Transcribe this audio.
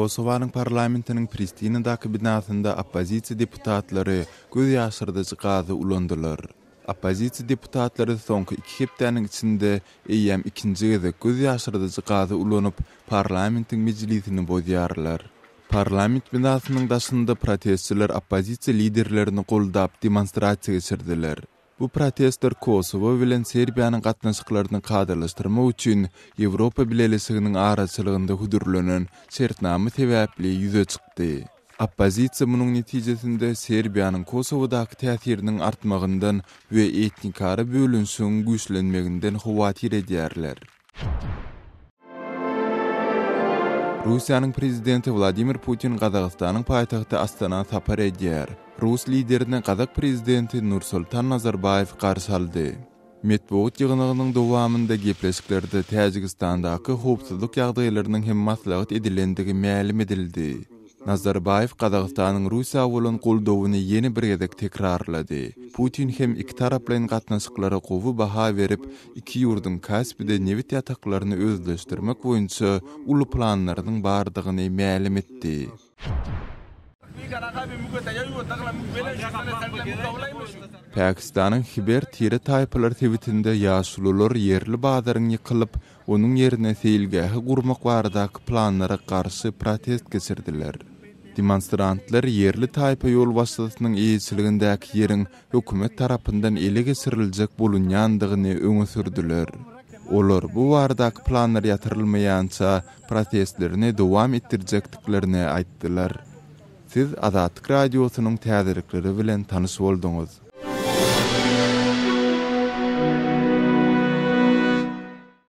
Kosowanyň parlamentiniň Pristinadaky binasynda oppozisiýa deputatlary göz ýaşyrdyjy gazy ulandylar. Oppozisiýa deputatlary soňky iki hepdäniň içinde eýýäm ikinji gezek göz ýaşyrdyjy gazy ulanyp, parlamentiň mejlisini bozýarlar. Parlament binasynyň daşynda protestçiler oppozisiýa liderlerini goldap demonstrasiýa geçirdiler. Bu protestler Kosowo bilen Serbiýanyň gatnaşyklaryny kadalaşdyrmak üçin Ýewropa Bileleşiginiň araçylygynda hödürlenen şertnama sebäpli ýüze çykdy. Oppozisiýa munuň netijesinde Serbiýanyň Kosowadaky täsiriniň artmagyndan we etnikara bölünişigiň güýçlenmeginden howatyr edýärler. Russiýanyň prezidenti Wladimir Putin Gazagystanyň paýtagty Astana sapar edýär. Rus liderini gazak prezidenti Nursultan Nazarbaýew garşy aldy. Metbugat ýygnagynyň dowamynda gepleşiklerde Täjigistandaky howpsuzlyk ýagdaýlarynyň hem maslahat edilendigi mälim edildi. Nazarbaýew Gazagystanyň Russiýa bolan goldawyny ýene bir gezek tekrarlady. Putin hem ikitaraplaýyn gatnaşyklara gowy baha berip, iki ýurduň Kaspide nebit ýataklaryny özleşdirmek boýunça uly planlarynyň bardygyny mälim etdi. Pakistanyň Hiber tire-taýpalar sebitinde ýaşulular ýerli bazaryň ýykylyp, onuň ýerine seýilgähi gurmak baradaky planlara garşy protest geçirdiler. Demonstrantlar ýerli taýpa ýolbaşçysynyň eýeçiligindäki ýeriň hökümet tarapyndan ele geçiriljek bolunýandygyny öňe sürdüler. Olar bu baradaky planlar ýatyrylmaýança protestlerini dowam etdirjekdiklerini aýtdylar. Siz Azatlyk Radiosynyň täzelikleri bilen tanyş bolduňyz.